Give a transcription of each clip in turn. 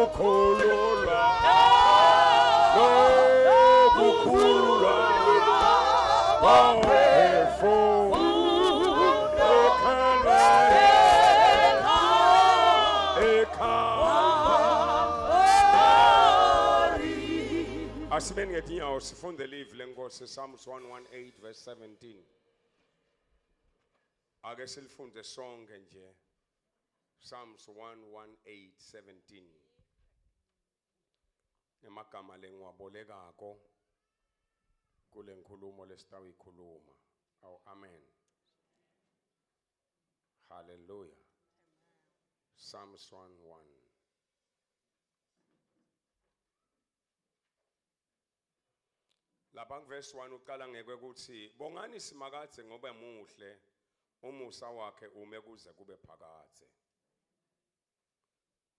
Lokukhululwa. Lokukhululwa. Kwamphefumulo. Asimeni ngetinyawo sifunde live lenkosi Psalms 118 verse 17. Ake silifunde sonke nje. Psalms 118 17. Emagama lengiwabolekako kule nkulumo lesitawuyikhuluma. Awu amen. Hallelujah. Psalms 1 1. Lapha kuverse 1 uqala ngekwekuthi bongani simakadze ngoba muhle umusa wakhe ume kuze kube phakadze.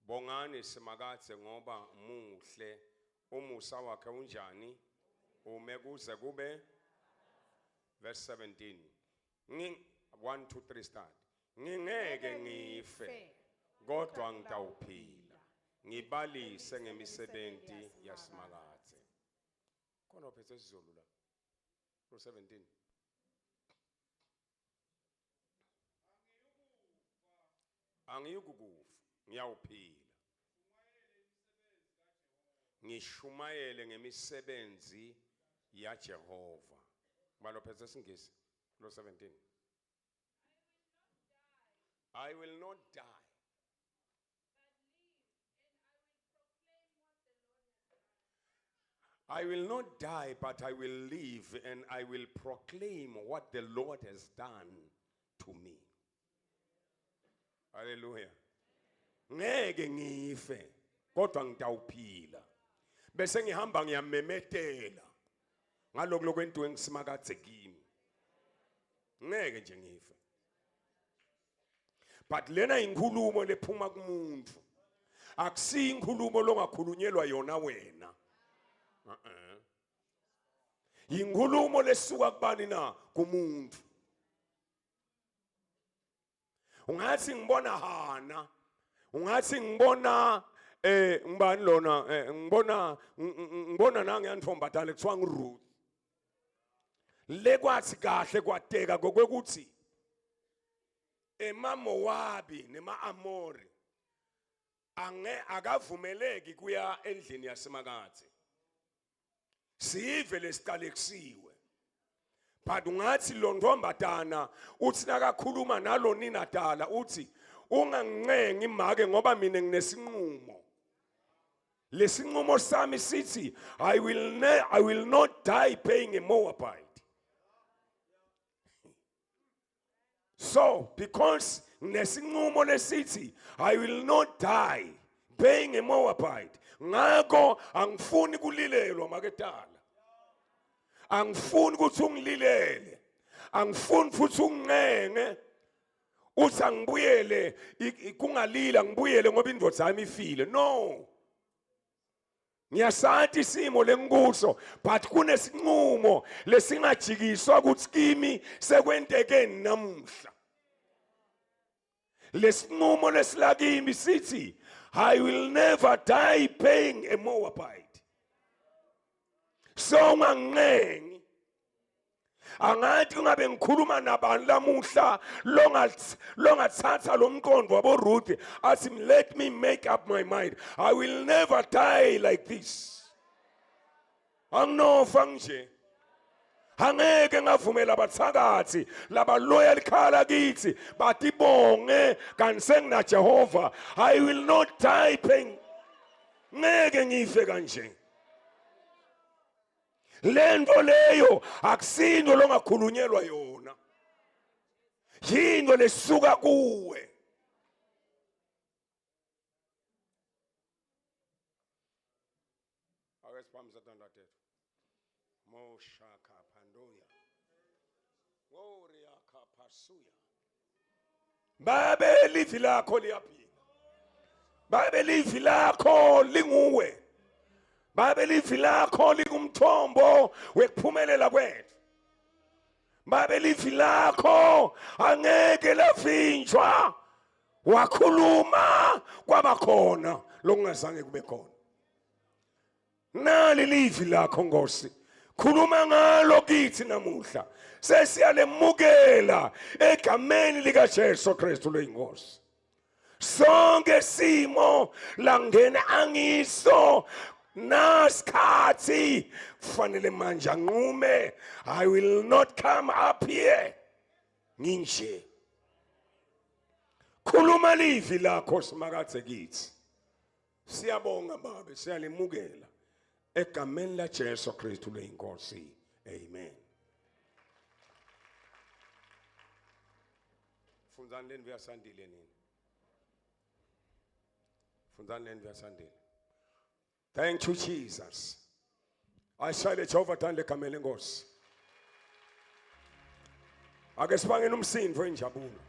Bongani simakadze ngoba muhle umusa wakhe unjani ume kuze kube verse 17 Ngi 1 2 3 start ngingeke ngife kodwa ngitawuphila ngibalise ngemisebenzi yasimakadze khona uphethe isiZulu la lo 17 Angiyukukufa, ngiyawuphila. Ngishumayele ngemisebenzi yaJehova. Balo phethe isiNgisi lo 17. I will not die. I will not die, but I will live and I will proclaim what the Lord has done to me. Hallelujah. Ngeke ngife kodwa ngitawuphila. Bese ngihamba ngiyamemetela ngalokho lokwentiwe ngisimakadze kimi. Ngeke nje ngife. But lena inkulumo lephuma kumuntu. Akusiyo inkulumo longakhulunyelwa yona wena. Uh-uh. Inkulumo lesuka kubani na kumuntu. Ungathi ngibona Hana. Ungathi ngibona eh ngibani lona eh, ngibona ngibona nange yantombatana kuthiwa ngiRuth. Lekwathi kahle kwateka kokwekuthi emaMowabi nema-Amori ange akavumeleki kuya endlini yasemakadze sive lesiqalekisiwe but ungathi lo ntombazana uthi nakakhuluma nalo nina dala uthi ungangincengi make ngoba mina nginesinqumo lesinqumo sami sithi i will ne i will not die paying a moabite So because nginesinqumo lesithi I will not die being a Moabite ngakho angifuni kulilelwa maketala angifuni ukuthi ungililele angifuni futhi ungincenge uthi angibuyele kungalila ngibuyele ngoba indoda yami ifile no Ngiyasathi isimo lengikuso but kunesinqumo lesingajikiswa ukuthi kimi sekwentekeni namuhla. Lesinqumo lesilakimi sithi I will never die paying a Moabite. So ungangincengi angathi kungabe ngikhuluma nabani lamuhla longathatha lo mqondo wabo Ruth athi let me make up my mind I will never die like this anginofa nje angeke ngavumela abathakathi labaloya likhala kithi batibonge kanti sengina Jehova I will not die paying ngeke ngife kanje lento leyo akusinto longakhulunyelwa yona yinto lesuka kuwe ake siphamise tandla tethu moshaka pandoya ngoriaka pasuya babe livi lakho liyaphila babe livi lakho linguwe babe livi lakho lingumthombo wekuphumelela kwethu babe livi lakho angeke lavinjwa. Wakhuluma kwaba khona lokungazange kube khona. Nali livi lakho Nkosi. Khuluma ngalo kithi namuhla. Sesiyalemukela egameni lika Jesu Kristu loyinkosi. Sonke simo langena angiso nasikhathi kufanele manje anqume I will not come up here nginje. Khuluma livi lakho simakadze kithi. Siyabonga babe siyalemukela egameni la Jesu Kristu leyinkosi. Amen. Fundzani lendlu yasandile nini. Fundzani lendlu yasandile. Thank you Jesus. Ashayele Jehova tandle egameni lenkosi. Ake sibangeni umsindo injabulo.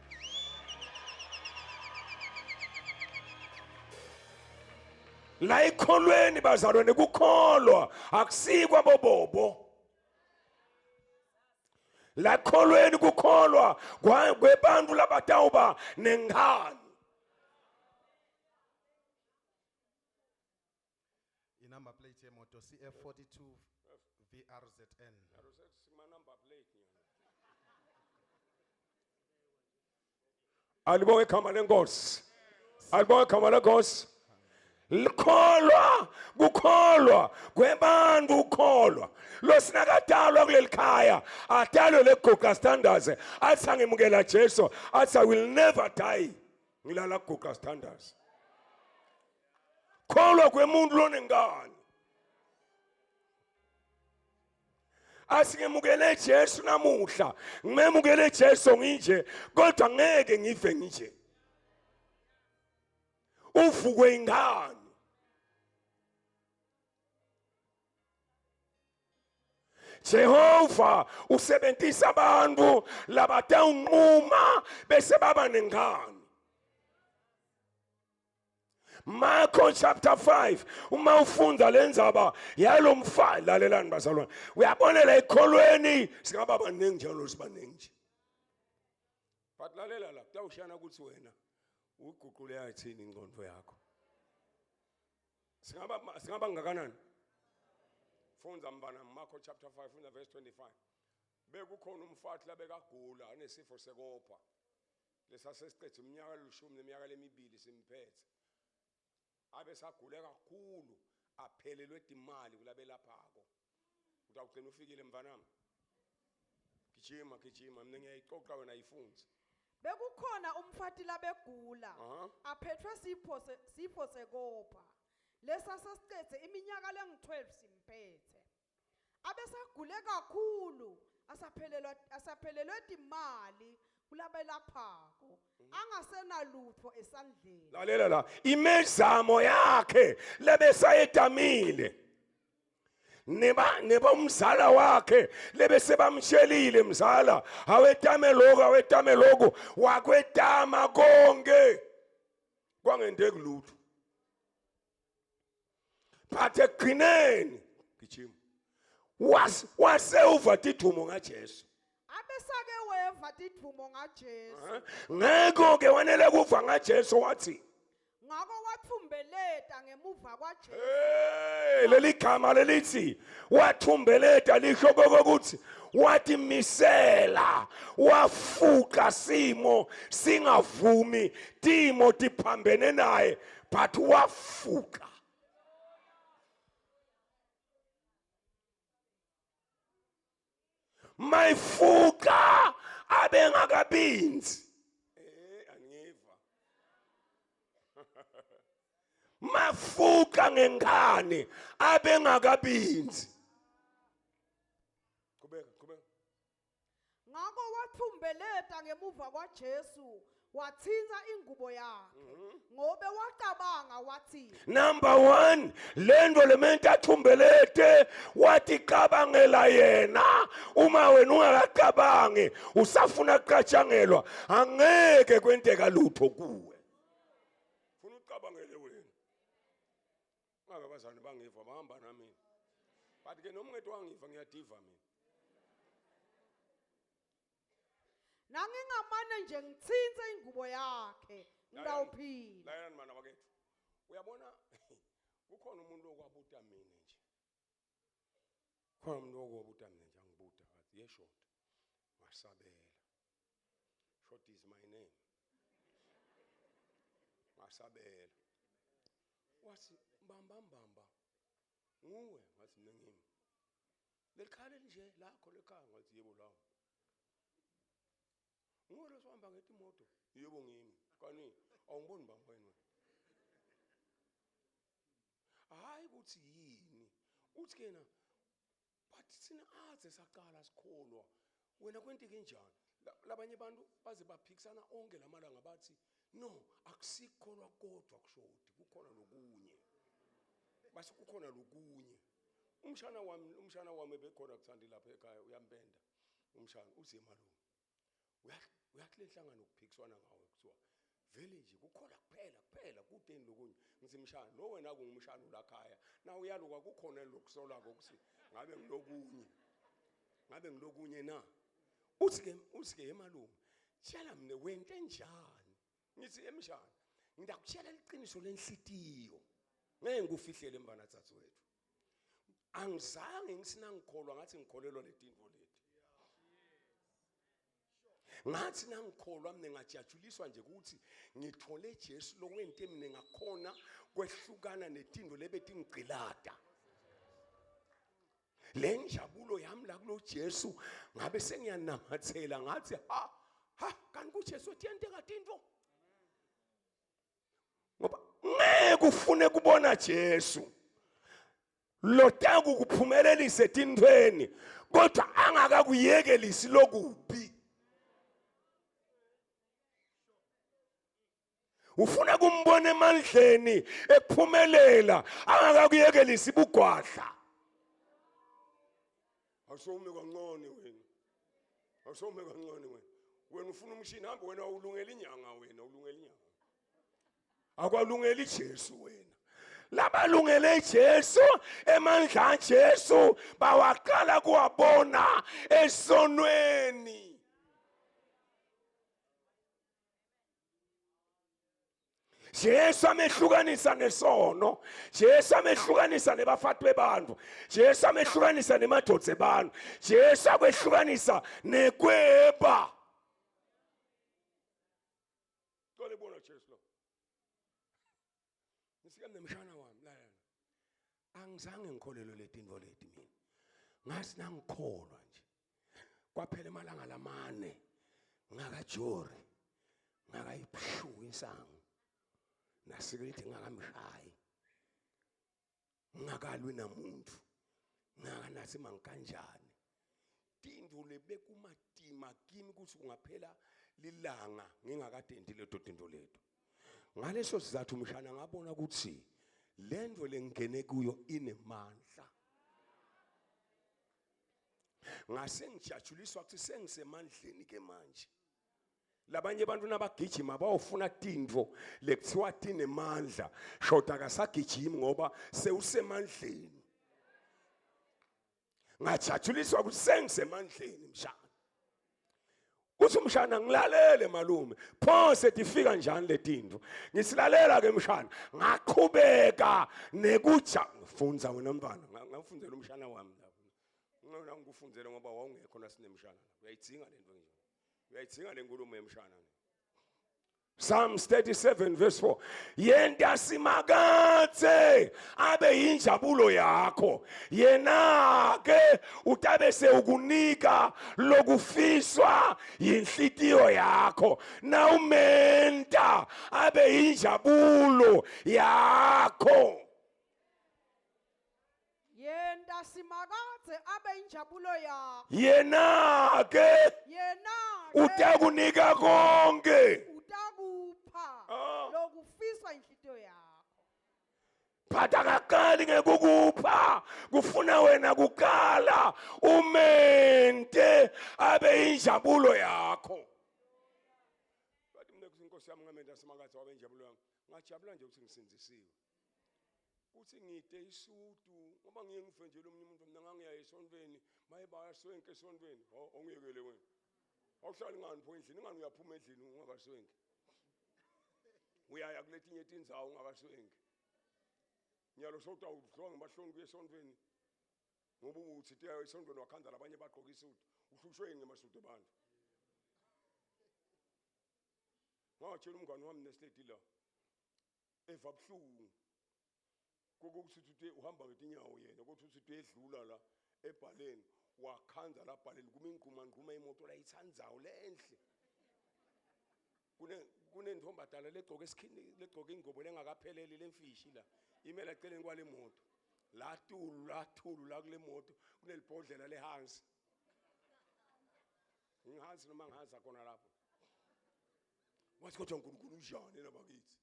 La ikholweni bazalwane kukholwa akusikwa bobobo. La kholweni kukholwa kwebantu labatawuba nengane. Inumber plate yemoto CF42 VRZN. Alibonge igama lenkosi. Alibonge igama lenkosi. Likholwa kukholwa kwebantu ukholwa losinakadalwa kuleli khaya adalwe leguqa sithandaze athi angimukela Jesu athi I will never die ngilala kuguqa sithandaze kholwa kwemuntu lonengane asingemukele Jesu namuhla ngimemukele Jesu nginje kodwa ngeke ngife nginje uvukwe ingane Jehova usebenzisa abantu labatawunquma bese baba nengane Marko chapter 5 uma ufunda lenzaba yalomfana lalelani bazalwane uyabonela ekholweni singaba baningi njalo sibaningi nje but lalela la kutawushana ukuthi wena uguqule yathini ingqondo yakho singaba singaba ngakanani fundza mbana Marko chapter 5 funda verse 25 bekukhona umfati labekagula anesifo sekopha lesasesiqedze iminyaka elishumi neminyaka lemibili simphethe abe sagule kakhulu aphelelwe timali kulabelaphako utawugcina ufikile mfanami gijima gijima mina ngiyayixoxa wena ayifunzi Bekukhona umfati labegula Aha. aphethwe sipho se- sifo sekopha lesasesicedze iminyaka lengu-12 simphethe Abesagule kakhulu asaphelelwa asaphelelwe timali kulabelaphako angasenalutho esandleni. Lalela la imizamo yakhe lebesayetamile neba neba umzala wakhe lebese bamshelile mzala awetame lokho awetame lokho wakwetama konke kwangendeki lutho but ekugcineni gijima was waseuva tidvumo ngaJesu Abesake weva tidvumo ngaJesu. Ngeke ke wanele kuva ngaJesu wathi Ngako wathumbeleta ngemuva kwaJesu. Hey leli gama lelithi wathumbeleta lisho kokuthi watimisela wafuqa simo singavumi timo tiphambene naye but wafuqa mayifuqa abengakabinzi eh angiva mafuqa ngengane abengakabinzi qhubeka qhubeka Ngako wathumbeleta ngemuva kwaJesu wathinta ingubo yakhe ngobe wacabanga wathi Number 1 lento lementa athumbelete waticabangela yena uma wena ungakacabangi usafuna kucatshangelwa angeke kwenteka lutho kuwe funa ucabangele wena ngabe abazali bangiva bahamba nami but ke noma ungethi wangiva ngiyadiva mina Nangingamane nje ngitsintse ingubo yakhe. Ngitawuphila. Layelani mana wakethu. Uyabona kukhona umuntu okwabuta mina nje. Khona umuntu okwabuta mina nje angibuta athi yeshoda. Ngasabela. Short is my name. Ngasabela. Wathi mbamba mbamba. Nguwe ngathi mina ngimi. Lelikhala nje lakho lekhaya ngathi yebo lawo. Nguwe lo sohamba ngethi imoto. Yebo ngimi. Kani awungiboni bamba wena. Hayi ukuthi yini. Uthi kena but thina aze saqala sikholwa wena kwenteke njani labanye abantu baze baphikisana onke lamalanga bathi no akusikholwa kodwa kushodi kukhona lokunye base kukhona lokunye umshana wami umshana wami ebekhona kuthandi lapha ekhaya uyampenda umshana uthi malume uyathi le nhlangano kuphikiswana ngawe kuthiwa vele nje kukhola kuphela kuphela kudeni lokunye ngithi mshana lo wena kungumshana ulakhaya na uyaluka kukhona lokusolako ukuthi ngabe ngilokunye ngabe ngilokunye na uthi ke uthi ke emalume tshela mina wente njani ngithi emshana ngidakutshela iqiniso lenhlitiyo ngeke ngikufihlele mfana wethu angizange ngisinangikholwa ngathi ngikholelwa letinto leti ngathi nangikholwa mina ngajatshuliswa nje ukuthi ngithole Jesu lokwente mina ngakhona kwehlukana netinto lebetingigcilada le njabulo yami la kulo Jesu ngabe sengiyanamathela ngathi ha ha kanti kuJesu tiyenteka tinto ngoba ngeke ufune kubona Jesu lotaku kuphumelelise etintweni kodwa angakakuyekelisi lokubi ufuna kumbona emandleni ephumelela angakakuyekelisi bugwadla awusowume kancane wena awusowume kancane wena wena ufuna umshini hambe wena awulungela inyanga wena ulungela inyanga akwalungeli Jesu wena labalungele Jesu emandla Jesu bawaqala kuwabona esonweni Jesu amehlukanisa nesono Jesu amehlukanisa nebafati bebantu Jesu amehlukanisa nemadvodza ebantu Jesu akwehlukanisa nekweba Cela ibona Jesu lo Ngisike nemshana wami la yena Angizange ngikholelwe letinto leti mina Ngathi nangikholwa nje Kwaphela emalanga lamane ngakajori ngakayipshu insangu nasike ngakamshayi ngakalwi namuntu ngakanathi mangikanjani tinto lebekumatima kimi ukuthi kungaphela lilanga ngingakadendi leto tinto leto ngaleso sizathu mshana ngabona ukuthi lento lengene kuyo inemandla ngase ngijatshuliswa ukuthi sengisemandleni ke manje labanye abantu nabagijima bawufuna tintfo lekuthiwa tinemandla shoda akasagijimi ngoba sewusemandleni ngajatshuliswa ukuthi sengisemandleni mshana uthi umshana ngilalele malume phose tifika njani letinto ngisilalela ke mshana ngaqhubeka nekuja ngifunza wena mntwana ngafunzela umshana wami lapho ngona ngikufunzele ngoba wawungekho nasinemshana uyayidzinga lento nje uyayidzinga le nkulumo yemshana Psalms 37 verse 4 yenta simakathe abe yinjabulo yakho yena ke utabe sewukunika lokufiswa yinhlitiyo yakho nawumenta abe yinjabulo yakho Yenta simakadze abe injabulo yakho. Yena ke Yena utakunika konke. Utakupha Ah. lokufiswa inhlitiyo yakho. But akaqali ngekukupha kufuna wena kuqala umente abe injabulo yakho. Bathi mina kuthi inkosi yami ngamenta simakadze wabe injabulo yami. Ngajabula nje ukuthi ngisindzisiwe. Kuthi ngide isudu ngoba ngiye ngife nje lomunye umuntu mina ngangiya esontweni maye bayaswenke esontweni awungiyekele wena. Awuhlali ngani pho endlini ingani uyaphuma endlini ungakaswenki. Uyaya kuletinye tindzawo ungakaswengi. Nyalo sowutawuhlonga emahloni kuye esontfweni. Ngoba uthi tiya esontfweni wakhandza labanye bagqoka isudu. Uhlushwe yini ngemasudu abantu? Ngatshela umngani wami nesiledi la. Eva buhlungu. Kokuthi uthi uhamba ngetinyawo yena kodwa uthi uyedlula la ebhaleni wakhandza la bhaleni kuma ingquma ngquma imoto la ithandzayo lenhle. Kune kunentombazana legcoke esikhini legcoke ingubo lengakapheleli lemfishi la. Imela eceleni kwale moto. La tulu la thulu la kule moto kunelibhodlela lehansi. Ngihansi noma ngihansa khona lapho. Wathi kodwa uNkulunkulu unjani nabakithi?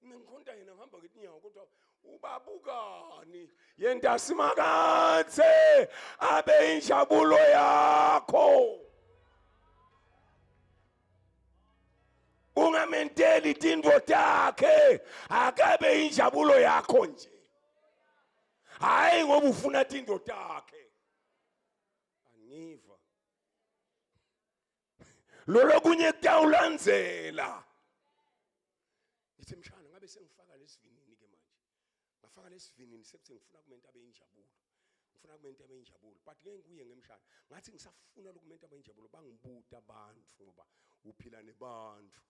Mina ngikhonta yena ngihamba ngetinyawo kodwa ubabukani yenta simakathe abe injabulo yakho. Ungamenteli tintfo takhe akabe injabulo yakho nje. Hayi ngoba ufuna tintfo takhe. Angiva. Lolokunye kutawulandzela. Ngithi mshana ngabe sengifaka lesivinini ke manje. Ngafaka lesivinini sekuthi ngifuna kumenta abe injabulo. Ngifuna kumenta abe injabulo. But ngeke ngibuye ngemshana. Ngathi ngisafuna lokumenta abe injabulo bangibuta abantu ngoba uphila nebantu.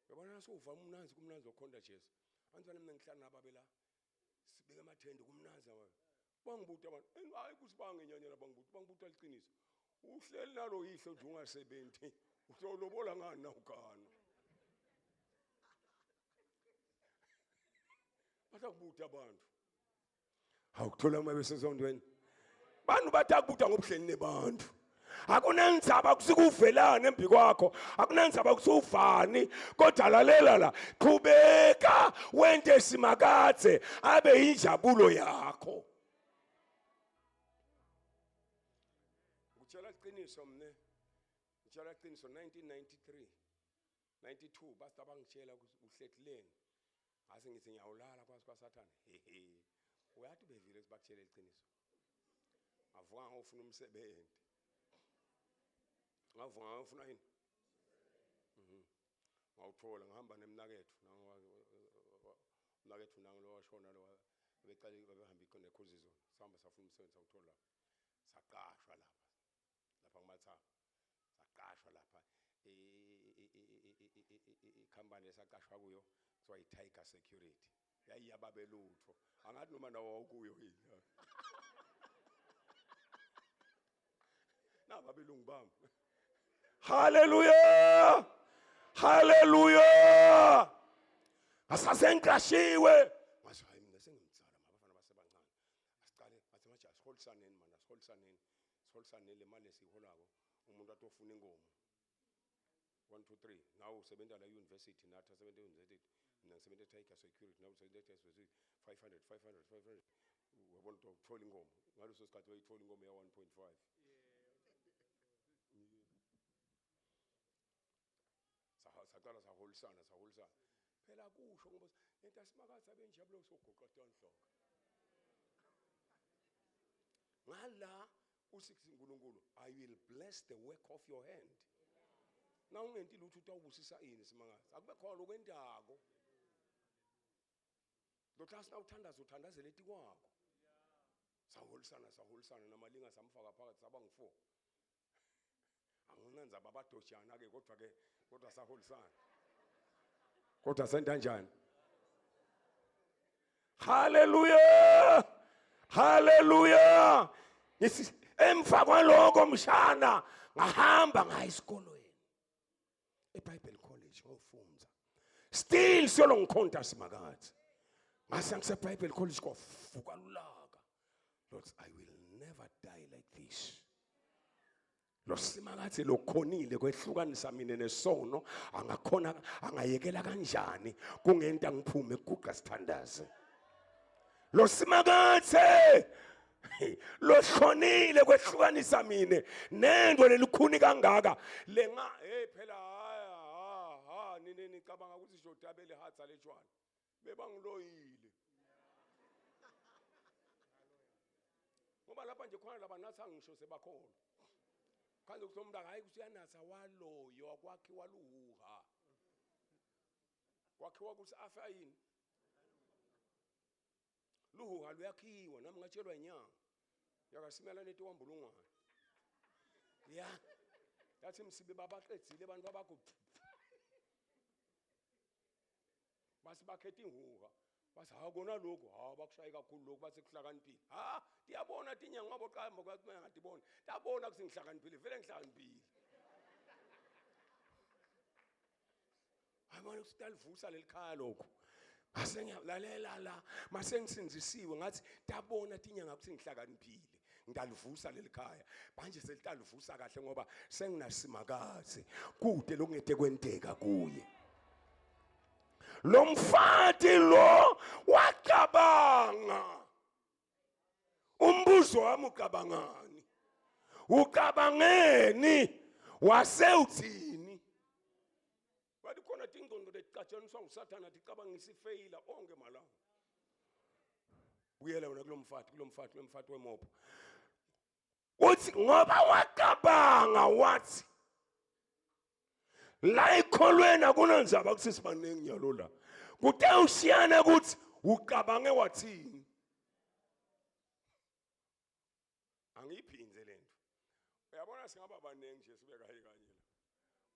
Yabona sowuva umnanzi kumnanzi okhonta Jesu. Antwana mina ngihlala nababe la. Sibeke amathende kumnanzi abantu. Bangibuta abantu. And hayi ukuthi bangenyanyela bangibuta, bangibuta liqiniso. Uhleli nalo yihlo nje ungasebenzi. Uzolobola ngani na ugana? Batakubuta abantu. Awukuthola uma besesontweni. Bantu batakubuta ngobuhleli nebantu. Akunendzaba kusikuvelana embi kwakho, akunendzaba kusuvani, kodwa lalela la, qhubeka wente simakadze abe injabulo yakho. Ngitshela iqiniso mne. Ngitshela iqiniso 1993 92 basta bangitshela ukuthi uhlehleni. Ngase ngithi ngiyawulala kwazi kwaSathane. Hehe. Uyathi bevile ukuthi bakutshele iqiniso. Ngavuka ngofuna umsebenzi. Ngavuka ngofuna yini? Mhm. Ngawuthola ngihamba nemnakethu umnakethu nangu lo washona lo beqale babehamba ikhona ekhuzizona. Sahamba safuna umsebenzi sawuthola lapha. Saqashwa lapha. Lapha kumathanga. Saqashwa lapha ikhampani esaqashwa kuyo kuthiwa i-Tiger Security. Yayiyababelutho. Angathi noma nawo wawukuyo yini. Naba abelungu bami. Hallelujah! Hallelujah! Asasengiqashiwe. Ngathi hayi mina sengimdzala mabafana basebancane. Asiqale ngathi manje asiholisaneni manje asiholisaneni. Siholisaneni le mali esiyiholako umuntu atofuna inkomo. 1 2 3 nawe usebenza la university nathi asebenza e-university mina ngisebenza e-Tiger Security nawe usebenza e-Tiger Security 500 500 500 uyabona ukuthi uthola inkomo ngaleso sikhathi wayithola inkomo ya 1.5 saqala saholisana saholisana phela kusho ngoba lento asimakathi abenjabulo sogoqa tonhloka ngala uthi uNkulunkulu I will bless the work of your hand. Na ungenti lutho utawubusisa ini simangazi akube khona lokwentako Lothasi nawuthandaza uthandazela etikwakho. Saholisana saholisana namalinga samfaka phakathi saba ngu-4. Anginandzaba abadojana ke kodwa ke kodwa saholisana. Kodwa senta njani? Hallelujah! Hallelujah! Ngithi emva kwaloko mshana ngahamba ngaya esikolweni. eBible College ngofundza still solo ngikhonta simakathe ngase ngise Bible College kwavuka lulaka Lord I will never die like this lo simakathe lokhonile kwehlukanisa mina nesono angakhona angayekela kanjani kungenta ngiphume kuguqa sithandaze lo simakathe lohlonile kwehlukanisa mina nento lelikhuni kangaka lenga hey phela haya ha ha nini nicabanga ukuthi shodabele hatsa lejwana bebangiloyile ngoba lapha nje khona labanatha ngisho sebakhona khanze ukuthi umuntu hayi ukuthi uyanatha waloyo wakwakhe waluhuha. Wakhiwa ukuthi afe ayini? Luhuha luyakhiwa nami ngatshelwa inyanga. Yakasimela leti wambulungwane. Ya. Yathi msibe babaqedzile abantu abakho. Basi bakhetha inhuha. Bathi ha kona lokhu ha bakushaye kakhulu lokhu bathi kuhlakaniphile. Ha tiyabona tinyanga ngoba qamba kwathi ngatibona. Tabona ukuthi ngihlakaniphile vele ngihlakaniphile. Hayi manje usitalivusa lelikhaya lokhu. Ngase ngiyalalela la mase ngisinzisiwe ngathi tabona tinyanga ukuthi ngihlakaniphile. Ngitalivusa lelikhaya. Manje selitalivusa kahle ngoba senginasimakadze. Kude lokungete kwenteka kuye. Lo mfati lo wacabanga. Umbuzo wami ucabangani? Ucabangeni? Wase uthini? Bathi khona tingcondo leticatshaniswa ngusathana ticabangisa ifeyila onke malanga. Buyela wena kulomfati kulomfati kulomfati wemopho. Uthi ngoba wacabanga wathi la ekholweni akunandzaba ukuthi sibaningi nyalo la. Kutawushiyana ukuthi ucabange wathini. Angiyiphindze lento. Uyabona singaba baningi nje sibe kanye kanye la.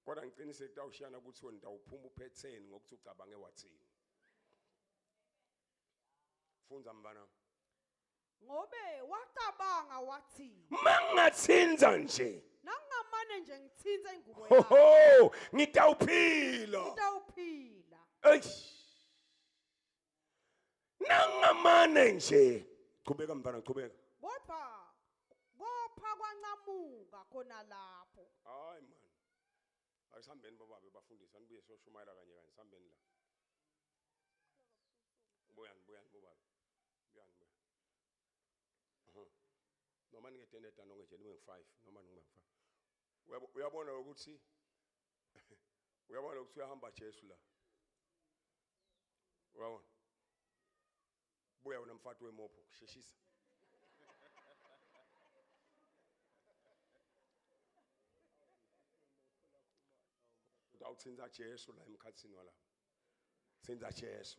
Kodwa ngiqiniseke kutawushiyana ukuthi wena utawuphuma uphetheni ngokuthi ucabange wathini. Fundza mfana. Ngobe wacabanga wathi Mangingathinza nje. Nangingamane nje ngithintse ingubo Ho yakhe ho, ngitawuphila. ngitawuphila. Eish. Nangamane nje. Qhubeka mfana, qhubeka. Kodwa kopha kwancamuka khona lapho. Hayi man. Asihambeni bobabe bafundisi, anibuye siyoshumayela kanye kanye, sihambeni la. Buyani, buyani bobabe. Buyani, buyani. Mhm. Noma ningedeneda nonke nje nibe ngu-5, noma nibe ngu-5. Uyabona ukuthi uyabona ukuthi uyahamba Jesu la. Uyabona? Buya wena mfati wemopho, sheshisa. Utawuthinta Jesu la emkhathini walapha. Thinta Jesu.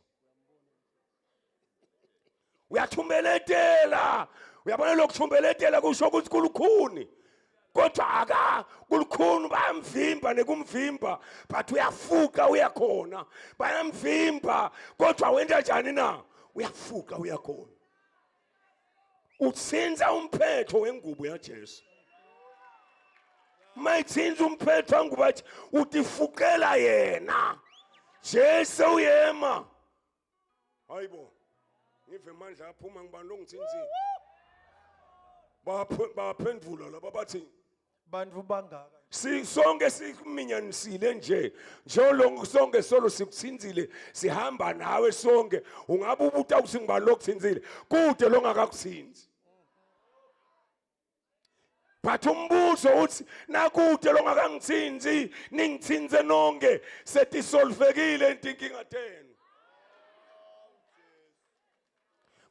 Uyathumbeletela. Uyabona lokuthumbelethela kusho ukuthi kulukhuni. Kodwa aka kulukhuni bayamvimba nekumvimba but uyafuka uyakhona. Bayamvimba kodwa wenta njani na? Uyafuka uyakhona. Uthinta umphetho wengubo yaJesu. Mayithinta umphetho wengubo yaJesu utifukela yena. Jesu uyema. Hayibo. Ngive amandla aphuma ngibani longithinzile. Baphendula laba bathi Bantfu bangaka si sonke sikuminyanisile nje njalo sonke solo sikuthinzile sihamba nawe sonke ungabe ubuta ukuthi ngibani lokuthinzile kude longakakuthinzi but umbuzo uthi nakude longakangithinzi ningithinze nonke setisolvekile inkinga tenu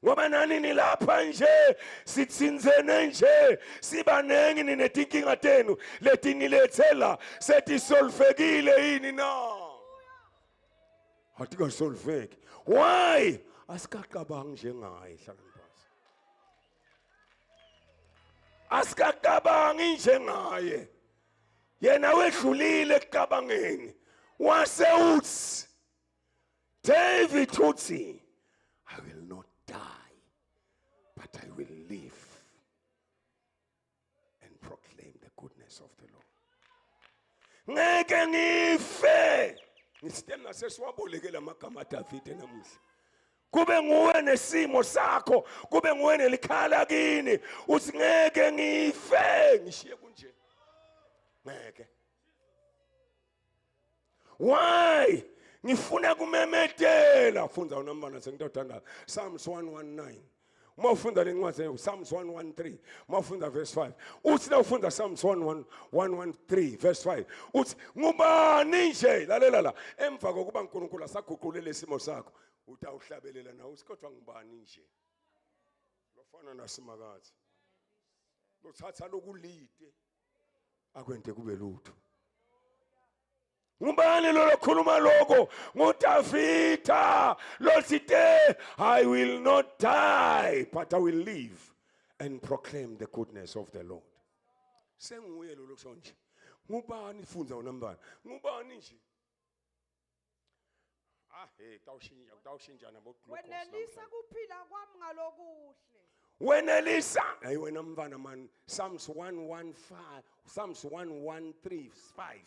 ngoba nani nilapha nje sithinzene nje sibanengi ninetinkinga tenu letinilethela setisolvekile yini na atikasolveki why asikaqabangi njengaye hlalani phansi Asikacabangi njengaye. Yena wedlulile ekucabangeni. Wase uthi David uthi I will not die but I will live and proclaim the goodness of the Lord. Ngeke ngife. Ngisithe nasesiwaboleke lamagama kaDavide namuhla. Kube nguwe nesimo sakho, kube nguwe nelikhala kini, uthi ngeke ngife, ngishiye kunje. Ngeke. Why? Ngifuna kumemetela. Fundza unambana sengitothandaza. Psalms 119. Uma ufunda le ncwadi Psalms 113, uma ufunda verse 5. Uthi la ufunda Psalms 113 verse 5. Uthi ngubani nje lalela la emva kokuba uNkulunkulu asaguqule lesimo sakho utawuhlabelela nawe uthi kodwa ngubani nje lofana nasimakathi lothatha lokulide akwente kube lutho. Ngubani lo lokhuluma lokho? NguDavida lothite I will not die but I will live and proclaim the goodness of the Lord. Senguye lo lokusho nje. Ngubani fundza wona mbani? Ngubani nje? Ah hey tawushintsha tawushintsha nabo glucose. Wenelisa kuphila kwami ngalokuhle. Wenelisa hey wena mfana man Psalms 115 Psalms 1135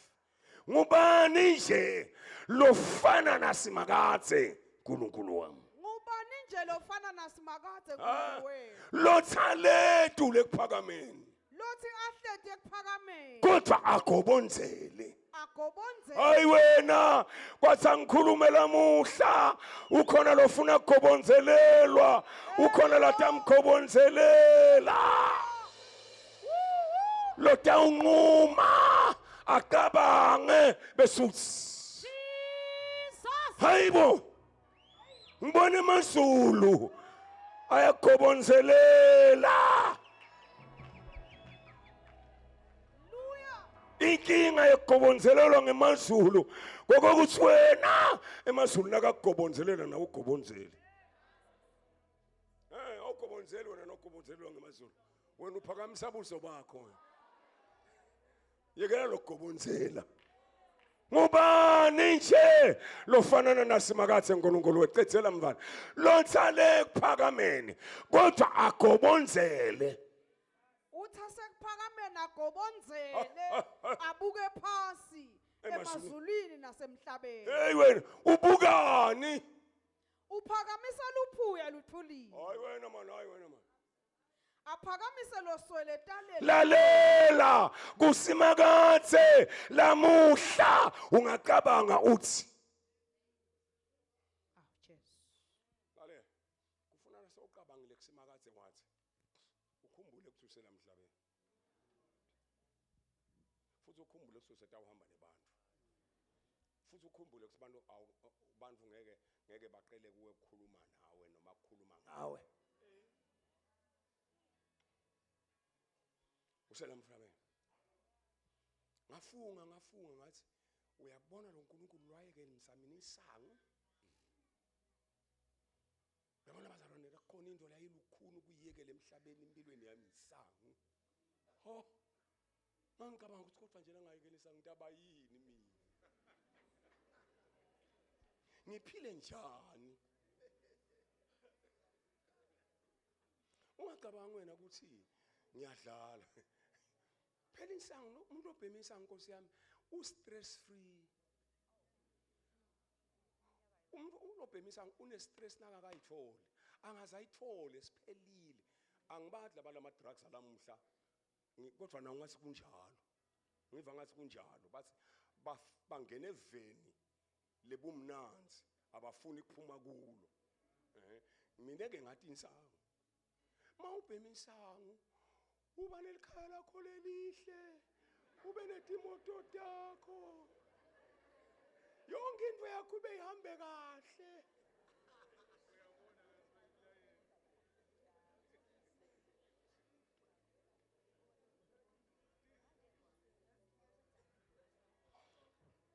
Ngubani nje lofana naSimakadze uNkulunkulu wami? Ngubani nje lofana naSimakadze uNkulunkulu wenu? Lothaletu lekuphakameni. Lothi ahleti ekuphakameni. Kodwa agobondzele. Agobondzele. Hayi wena kwathi angikhulume lamuhla ukhona lofuna kugobondzelelwa ukhona latamgobondzelela lotawunquma acabange bese uthi hayibo ngibona emazulu ayagobonzelela inkinga yokugobonzelelwa ngemazulu kokokuthi wena emazulu nakakugobonzelela nawe ugobonzele Eh, awugobonzeli wena nogobonzelelwa ngemazulu. Wena uphakamisa buso bakho. Yekela lokugobonzela. Ngubani nje lofanana nasimakathe uNkulunkulu wecethela mfana. Lothale ekuphakameni kodwa agobonzele. Uthi asekuphakameni agobonzele abuke phasi emazulwini nasemhlabeni. Hey wena ubukani? Uphakamisa luphuya luthulile. Hayi wena man, hayi wena man. Aphakamise loswele taleni. Lalela kusimakathe lamuhla ungacabanga uthi Ah Jesu. Lalela kufuna sewucabangile kusimakathe wathi ukhumbule ukuthi uselamhlabeni. Futhi ukhumbule ukuthi usetawuhamba nebantu. Futhi ukhumbule ukuthi abantu abantu ngeke ngeke baqele kuwe ukukhuluma nawe noma ukukhuluma ngawe. Uselamhlabeni. Ngafunga ngafunga ngathi uyabona lo nkulunkulu lwayeke nisamini isango. Yabona bazalwane kukhona into la ilukhuni ukuyiyekela emhlabeni empilweni yami isango. Ho. Ngangicabanga ukuthi kodwa nje langayekela isango intaba yini mina. Ngiphile njani? Ungacabangi wena ukuthi ngiyadlala. Phela insango umuntu obhema insango Nkosi yami u stress free. Umuntu unobhemisa une-stress nakakayitholi angaze ayithole siphelile angibadli abalama drugs alamuhla kodwa nawo ngathi kunjalo ngiva ngathi kunjalo bathi bangena eveni lebumnanzi abafuni kuphuma kulo eh mina ke ngathi insangu mawubhema insangu uba nelikhaya lakho lelihle ube netimoto takho yonke into yakho ibe ihambe kahle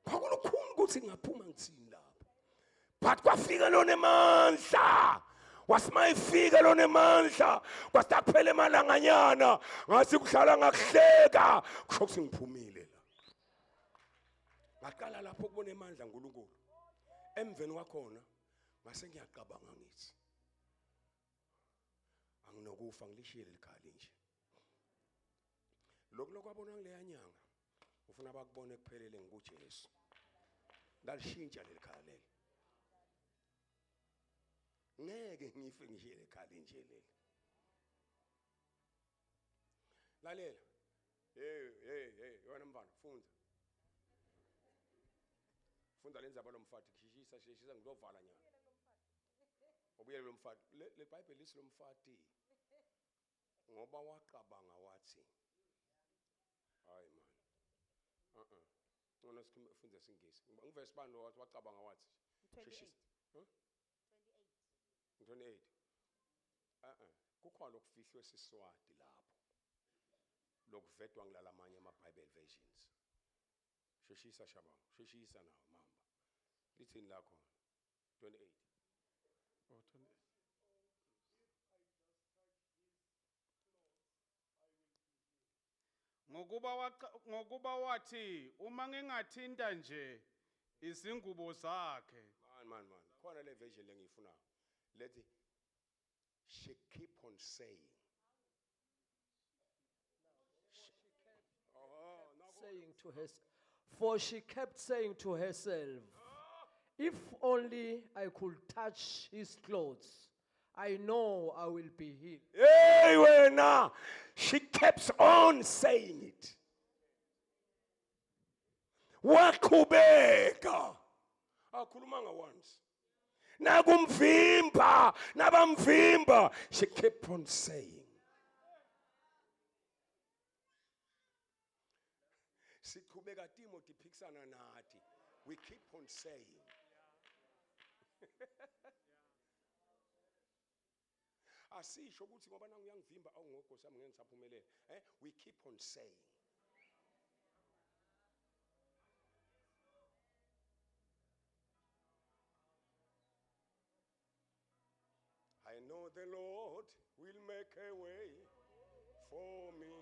Kwakulukhuni ukuthi ngaphuma ngithini lapho. But kwafika lona emandla. Wasimayifika lona emandla kwasitakuphela emalanganyana ngathi kuhlala ngakuhleka kusho ukuthi ngiphumile la. Ngaqala lapho kubona emandla uNkulunkulu. Emveni kwakhona ngase ngiyacabanga ngithi anginokufa ngilishiye lelikhali nje. Lokhu lokwabonwa kuleya nyanga ufuna bakubone kuphelele ngikuJesu. Ngalishintsha leli khaya leli. Ngeke ngife ngishiye lekhaya nje leli. Lalela. Hey hey hey wena mfana fundza. Fundza lenzaba lomfati shishisa shishisa ngizovala nyana. Ubuyele lomfati le Bible lithi lomfati ngoba wacabanga wathi hayi man uh-uh ngcono sifunde singisi ngivesi bani lo wathi wacabanga wathi 28. Huh? 28 uh-uh kukhona okufihlwe siswati lapho lokuvetwa ngilalamanye ama-bible versions. Sheshisa Shabangu, sheshisa nawe mamba. Lithini lakho? 28. Oh, 20. Ngokuba waca- ngokuba wathi uma ngingathinta nje izingubo zakhe Man man man. Khona le version lengiyifunayo. Lethi she keep on saying. Oh, no. Saying to her, for she kept saying to herself, if only I could touch his clothes, I know I will be healed. Hey wena, she keeps on saying it. Waqhubeka. Akhulumanga once. Nakumvimba, nabamvimba, she kept on saying. Siqhubeka timo tiphikisana nathi. We keep on saying. Asisho ukuthi ngoba nangu uyangivimba awungogo sami ngeke ngisaphumelela. Eh, we keep on saying. I know the Lord will make a way for me.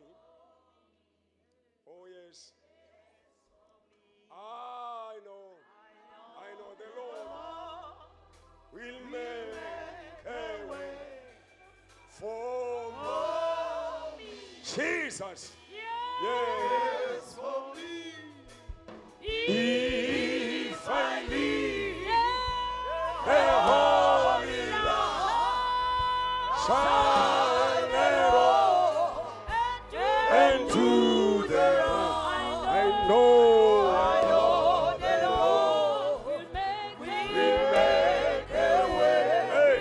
Oh, yes. I know. I know the Lord will make a way for me. Jesus. Yes. For me. If I live a holy life, shine and to the I know, I know the Lord will make a way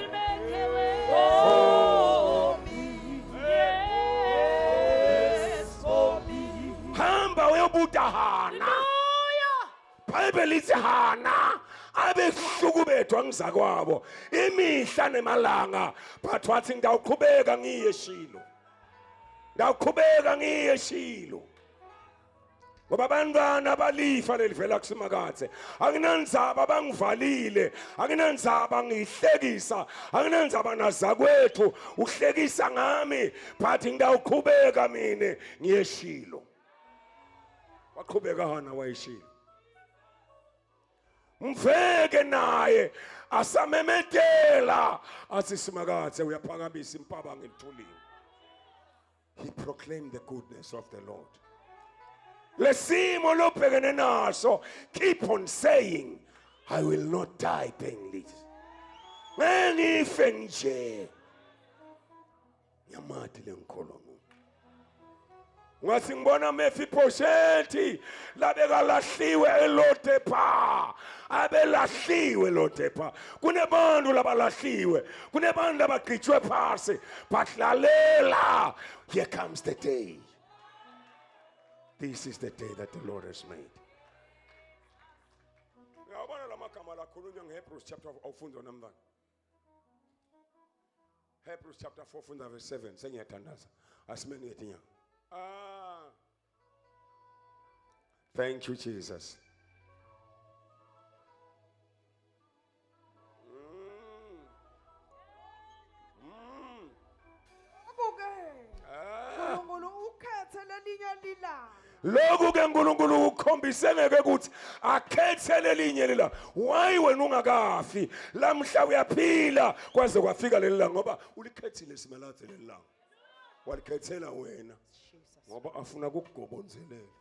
for me. Hamba uyobuta Hana. Bible lithi Hana abehlukubethwa ngizakwabo imihla nemalanga but wathi ngidawuqhubeka ngiye Shilo. Ngidawuqhubeka ngiye Shilo. Ngoba abantwana balifa lelivela kusimakadze. Anginandzaba bangivalile, anginandzaba ngihlekisa, anginandzaba nazakwethu uhlekisa ngami but ngidawuqhubeka mina ngiye Shilo. Waqhubeka Hana wayeshilo. Mveke naye asamemetela athi simakadze uyaphakamisa impaba ngelithuliwe. He proclaimed the goodness of the Lord. Lesimo lobhekene naso keep on saying I will not die painless. Ngeke ngife nje. Ngiyamati lengikholwa nguye. Ngathi ngibona Mephibosheth labekalahliwe eLodepha abelahliwe eLodepha kunebantu labalahliwe kunebantu labagqitshwe phasi but lalela here comes the day this is the day that the Lord has made. Uyabona lamagama lakhulunywa ngeHebrews chapter awufundwa namntwana Hebrews chapter 4 funda verse 7 sengiyathandaza asimeni ngetinyawo. Ah. Thank you Jesus. Mm. Mm. Kuke Ah. uNkulunkulu ukhethe lelinye lilanga. Lokhu ke uNkulunkulu ukukhombise ngeke ukuthi akhethe lelinye lila. Why wena ungakafi? Lamhla uyaphila kwaze kwafika leli langa ngoba ulikhethile simalathe leli langa. Walikhethela wena ngoba afuna ukukugobonzelela.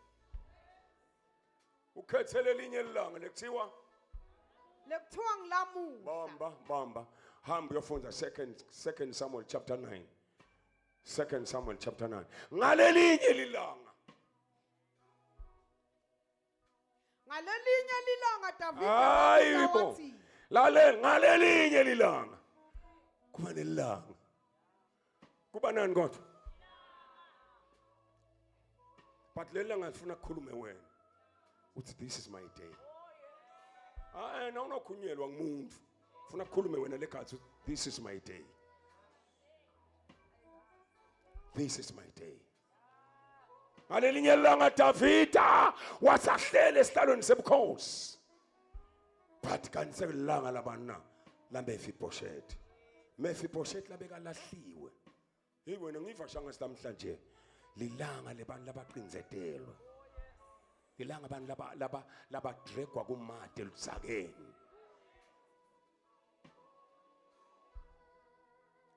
Ukhethe lelinye ilanga lekuthiwa Lekuthiwa ngilamuhla. bamba bamba hamba uyofunda second Samuel chapter 9. Second Samuel chapter 9. Ngalelinye lilanga Ngalelinye lilanga Davide Hayi wabuza bo. wathi, Lale ngalelinye lilanga. Kuba nelanga. Kuba nani kodwa? But leli langa lifuna kukhulume wena. Uthi this is my day. Ah, na unokhunyelwa ngumuntu. Funa kukhulume wena lekhathi this is my day. This is my day. Ngalelinye ilanga Davida wasahlele esihlalweni sebukhosi. But kanti sekulanga labani na? La Mephibosheth. Mephibosheth labekalahliwe. Hey wena ngiva shanga namhlanje lilanga lebantu labaqinzetelwe. Lilanga abantu laba laba labadregwa kumade ludzakeni.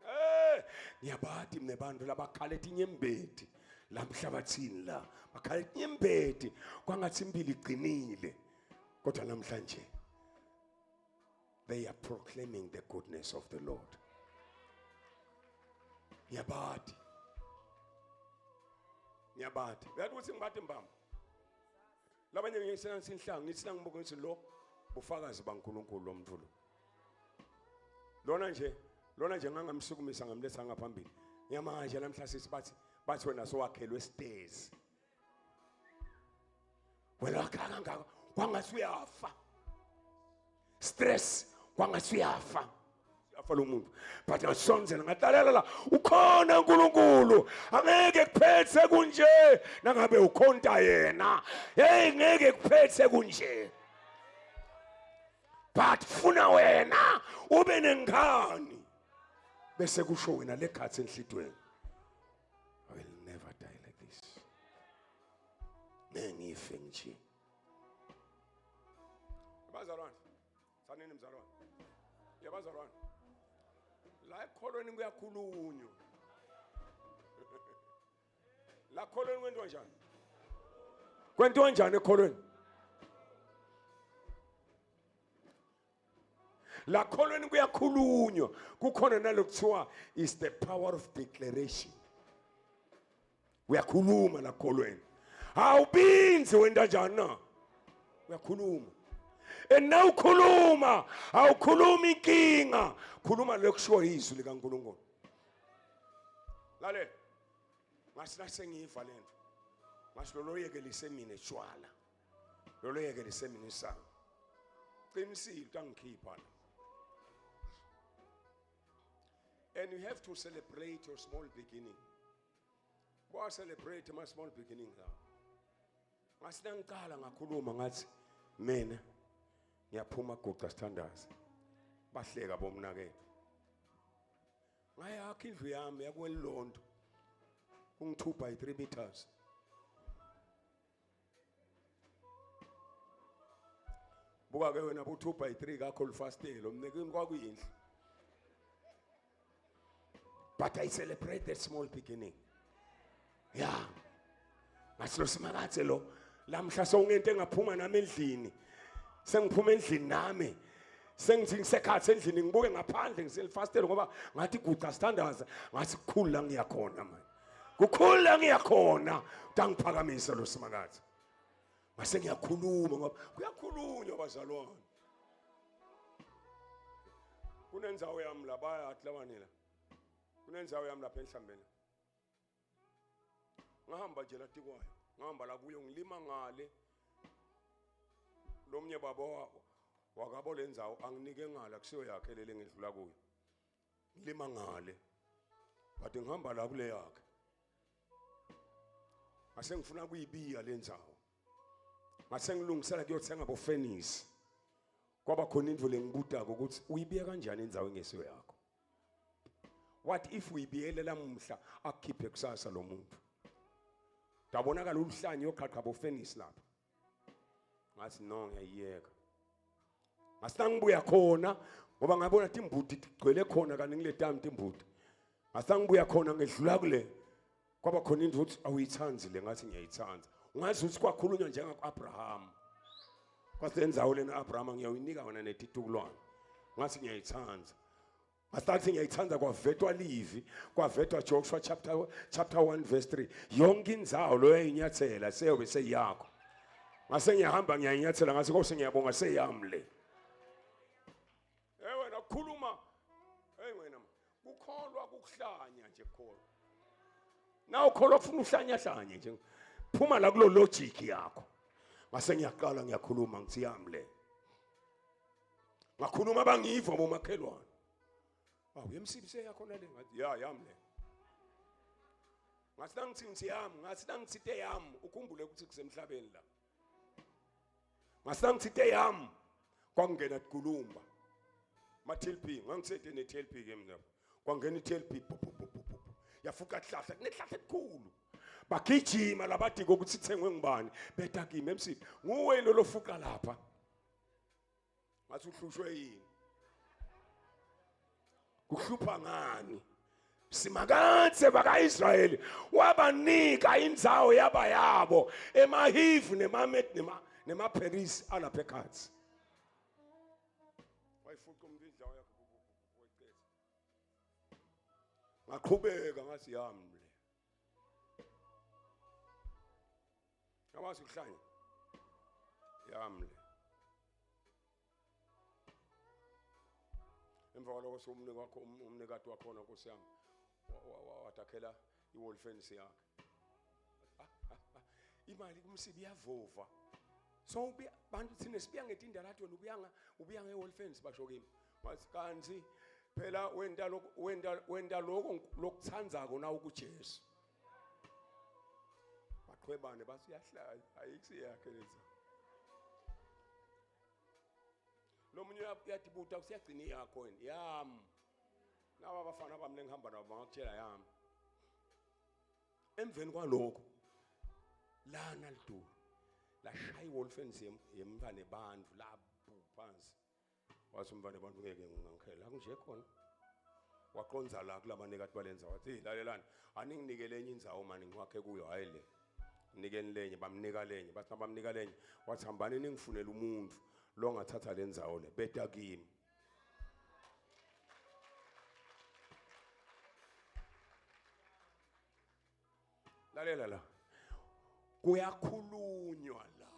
Eh, ngiyabati mina bantu labakhala etinyembeti la mhlabathini la bakhala etinyembeti kwangathi impilo igcinile kodwa namhlanje they are proclaiming the goodness of the Lord. Ngiyabati. Ngiyabati. Uyathi ukuthi ngibati mbamba. Labanye ngisenansi inhlanga ngithi nangibuka ngithi lo bufakazi baNkulunkulu lo mntu lo. Lona nje lona nje ngangamsukumisa ngamletha ngaphambili. Ngiyamanje namhla sisi bathi bathi wena sowakhelwe stairs. Wena wakha kangaka kwangathi uyafa. Stress kwangathi uyafa. Afa lo muntu but ngasondzela ngatalela la ukhona uNkulunkulu angeke kuphethe kunje nangabe ukhonta yena hey ngeke kuphethe kunje but funa wena ube nengani bese kusho wena lekhathi enhlitweni I will never die like this ngeke ngife nje bazalwane Sanini mzalwane. Yabazalwane. La ekholweni kuyakhulunywa. La kholweni kwentiwa njani? Kwentiwa njani ekholweni? La kholweni kuyakhulunywa. Kukhona nalokuthiwa is the power of declaration. Uyakhuluma la kholweni. Awubinzi wenta njani na? Uyakhuluma. And now ukhuluma, awukhulumi inkinga, khuluma lokushiwo izwi likaNkulunkulu. Lalela. Ngathi nasengiyiva lento. Ngathi lolo yekelise mina tshwala. Lolo yekelise mina isango. Qinisile utangikhipha la. And you have to celebrate your small beginning. Wa celebrate my small beginning la. Ngathi nangiqala ngakhuluma ngathi mina ngiyaphuma guqa sithandaze. Bahleka bomnakethu. Ngayakha indlu yami yakwelilondo. Kungi 2 by 3 meters. Buka ke wena bu 2 by 3 kakho lifastelo mnike kwakuyindlu. But I celebrate that small beginning. Yeah. Ngathi lo simakathe lo lamhla sowungento engaphuma nami endlini. Sengiphuma endlini nami. Sengithi ngisekhathi endlini ngibuke ngaphandle ngiselifastelo ngoba ngathi guqa sithandaza ngathi kukhulu la ngiyakhona manje. Kukhulu la ngiyakhona utangiphakamisa lo simakathe. Ngase ngiyakhuluma ngoba kuyakhulunywa bazalwane. Kunenzawo yami la bayathi labanila. Kunenzawo yami lapha enhlambeni. Ngahamba nje la tikwayo. Ngahamba la kuyo ngilima ngale. Lomnye baba wakabo lendzawo anginike ngala kusiyo yakhe lele ngidlula kuyo. Ngilima ngale. But ngihamba la kule yakhe. Ngase ngifuna kuyibiya lendzawo. Ngase ngilungisela kuyothenga bofenisi. Kwaba khona indlu lengibudako ukuthi uyibiya kanjani indzawo engesiyo yakho. What if uyibiyele lamuhla akukhiphe kusasa lo muntu? Dabonakala uluhlanya yoqhaqha bofenisi lapha. Ngathi no ngiyayiyeka. Ngasangibuya khona ngoba ngabona timbuti tigcwele khona kanti ngiletami timbuti. Ngasangibuya khona ngedlula kule kwaba khona into ukuthi awuyithandi le ngathi ngiyayithanda. Ungazi ukuthi kwakhulunywa njengaku-Abraham. Kwasenzawo lena Abraham ngiyayinika wena netitukulwane. Ngathi ngiyayithanda. Ngasathi ngiyayithanda kwavetwa livi kwavetwa Joshua chapter chapter 1 verse 3 yonke indzawo lo yayinyathela seyobe seyakho ngase ngiyahamba ngiyayinyathela ngathi Nkosi ngiyabonga seyami le hey wena khuluma hey wena kukholwa kukuhlanya nje kukholwa na ukholwa kufuna uhlanya hlanye nje phuma la kulo logic yakho ngase ngiyaqala ngiyakhuluma ngithi yami le ngakhuluma bangiva bomakhelwane awu yemsibi seyakho nale ngathi ya yami le Ngathi nangithi ngithi yami, ngathi nangithinte yami, ukhumbule ukuthi kusemhlabeni la. Ngathi nangithinte yami, kwangena tikulumba. Ma TLP, ngangithethe ne TLP ke mina. Kwangena iTLP bu bu bu bu bu. Yafuka ihlahla, kunehlahla elikhulu. Bagijima labadika ukuthi ithengwe ngubani, beta kimi MC. Nguwe lo lofuka lapha. Ngathi uhlushwe yini? Kuhlupha ngani? Simakadze bakaIsrayeli wabanika indzawo yaba yabo emaHivi nemaMed nema nemaPherisi alapha ekhatsi. Wayifuqa umuntu indzawo yakhe wayiqeda. Ngaqhubeka ngathi yami le. Yawazi ukuhlanya. Yami le. Emva kwaloko sewumniki wakho umnikati wakhona Nkosi yami wadakhela i-wall fence yakhe. Ah, ah, ah. Imali kumsibi iyavova. So ubuya bantu thina sibuya ngetindalati wena ubuya nga ubuya nge-wall fence basho kimi. Wathi kanti phela wenta lokho wenta wenta lokho lokuthandzako na ukuJesu. Baqhwebane bathi uyahlala ayikho yakhe lenza. Lo munye uyatibuta usiyagcina iyakho wena yami. Naba abafana bami lengihamba nabo bangakutshela yami. Emveni kwalokho lana lidulu lashaya iwall fence yemntwana ebantfu labu phansi. Wathi umntwana abantu ngeke ngingangikhela kunje khona. Waqonza la kulabanikati balenza wathi hey lalelani aninginike lenye indzawo mani ngiwakhe kuyo hayi le. Nikeni lenye bamnika lenye bathi bamnika lenye wathi hambani ningifunele umuntu longathatha le ndzawo le beta kimi. Lalela la. Kuyakhulunywa la.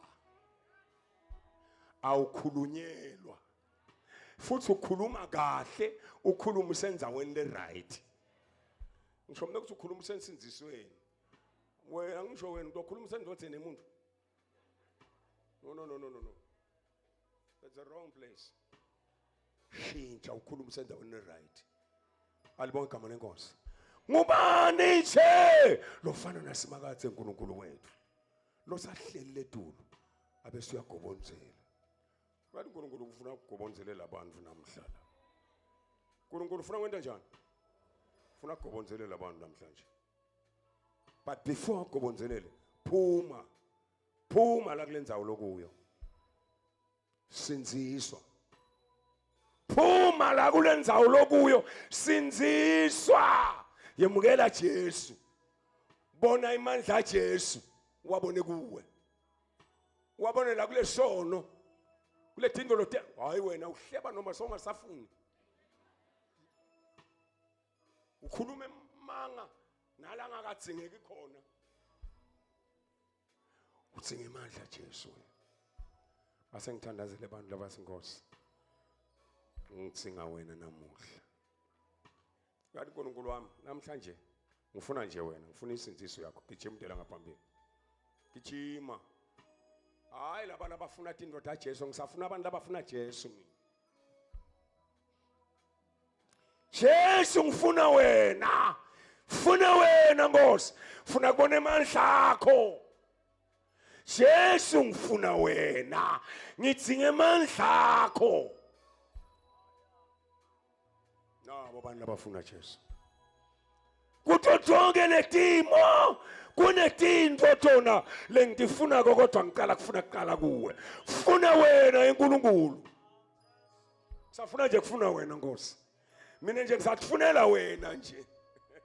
Awukhulunyelwa. Futhi ukhuluma kahle, ukhuluma usenzaweni le right. Ngisho mina ukuthi ukhuluma usensinzisweni. Wena ngisho wena utokhuluma usendodeni emuntu. No no no no no no. That's the wrong place. Shintsha ukhuluma usendaweni right. Alibonge igama lenkosi. Ngubani nje lofana nasimakathe uNkulunkulu wethu. Losahleli ledulu abese uyagobonzela. Bathi uNkulunkulu ufuna ukugobonzelela abantu namhla la. uNkulunkulu ufuna kwenta njani? Ufuna ukugobonzelela abantu namhlanje. But before agobonzelele phuma phuma la kulendzawo lokuyo sinziswa phuma la kulendzawo lokuyo sinziswa yemukela Jesu bona imandla kaJesu wabone kuwe wabone la kulesono kule tinto lote hayi wena uhleba noma songasafuni ukhuluma emanga nala ngakadzingeki khona Udzinga emandla Jesu wena. Asengithandazele abantu labathi Nkosi. Ngidzinga wena namuhla. Ngathi uNkulunkulu wami namhlanje ngifuna nje wena, ngifuna insindiso yakho. Gijima udela ngaphambili. Gijima. Hayi labantu abafuna indoda Jesu, ngisafuna abantu abafuna Jesu mina. Jesu ngifuna wena funa wena Nkosi funa kubona emandla akho Jesu ngifuna wena ngidzinga emandla akho nabo abantu abafuna Jesu kuto tonke letimo kunetinto tona lengitifunako kodwa ngicala kufuna kuqala kuwe funa wena enkulunkulu safuna nje kufuna wena nkosi mina nje ngisakufunela wena nje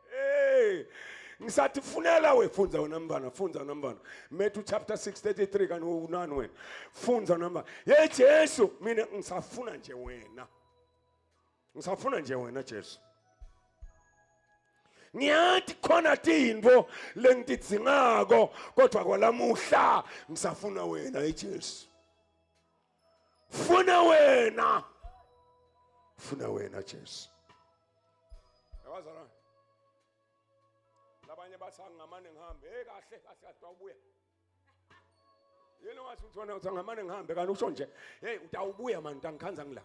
hey ngisatifunela we fundza wena mntwana fundza wena mntwana Matthew chapter 6 33 kanti unani wena fundza wena mntwana ye Jesu mina ngisafuna nje wena ngisafuna nje wena Jesu ngiyathi khona tintfo lengitidzingako kodwa kwalamuhla ngisafuna wena Jesu funa wena funa wena Jesu yabazalwane labanye bathi angingamane ngihambe hey kahle kahle kahle awubuya yena wathi uthi wena uthi angamane ngihambe kanti usho nje hey utawubuya mani utangikhanza ngila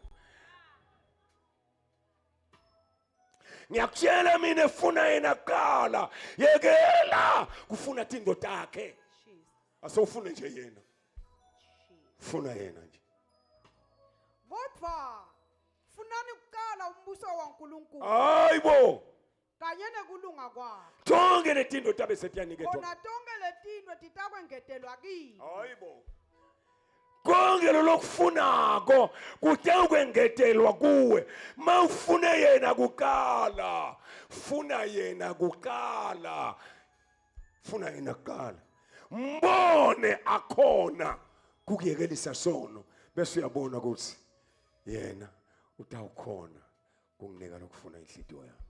Ngiyakutshela mina funa yena kuqala. Yekela kufuna tinto takhe. Jesus. Asewufune nje yena. Funa yena nje. Kodwa funani kuqala umbuso waNkulunkulu Hayibo. kanye nekulunga kwakhe. Tonke letinto tabe setiyaniketwa. Khona tonke letinto titakwengetelwa kini. Hayibo. Konke lokufunako kutawukwengetelwa kuwe. Mawufune yena kuqala. Funa yena kuqala. Funa yena kuqala. Mbone akhona kukuyekelisa sono bese uyabona ukuthi yena utawukhona kunginika lokufuna inhlitiyo yami.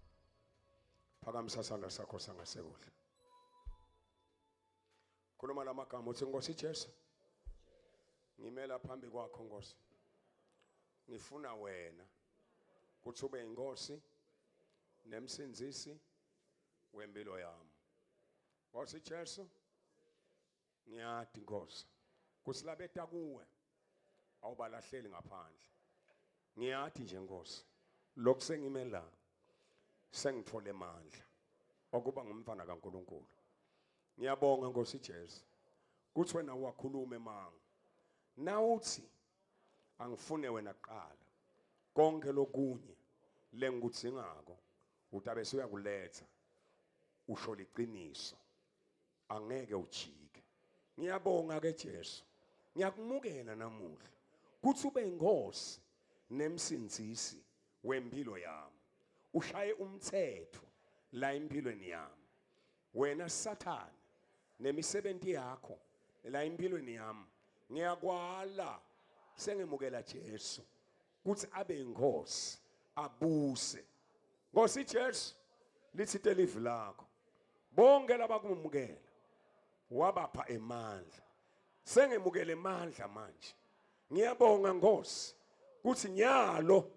Phakamisa sandla sakho sangasekudla. Khuluma lamagama uthi Nkosi Jesu. Ngimela phambi kwakho Nkosi. Ngifuna wena kuthi ube inkosi nemsindzisi wempilo yami. Nkosi Jesu ngiyati Nkosi kuthi labeta kuwe awubalahleli ngaphandle. Ngiyati nje Nkosi lokhu sengime la sengithole amandla okuba ngumfana kaNkuluNkulu. Ngiyabonga Nkosi Jesu kuthi wena wakhuluma emanga. Nawuthi angifune wena kuqala konke lokunye lengikudzingako utabe suyakuletha usho liqiniso angeke ujike ngiyabonga ke Jesu ngiyakumukela namuhla kuthi ube inkosi nemsindzisi wempilo yami ushaye umthetho la empilweni yami wena sathane nemisebenzi yakho la empilweni yami ngiyakwala sengemukela Jesu kuthi abe inkosi abuse Nkosi Jesu lithi telivi lakho bonke labakumukela wabapha emandla sengemukele emandla manje ngiyabonga Nkosi kuthi nyalo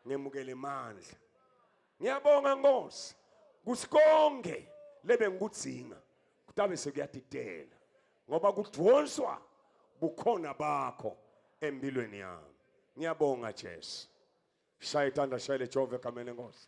ngemukele emandla ngiyabonga Nkosi kuthi konke lebe ngikudzinga kutabe sekuyatitela ngoba kudvonswa bukhona bakho empilweni yami ngiyabonga Jesu shaya itandla shayele Jehova egameni lenkosi.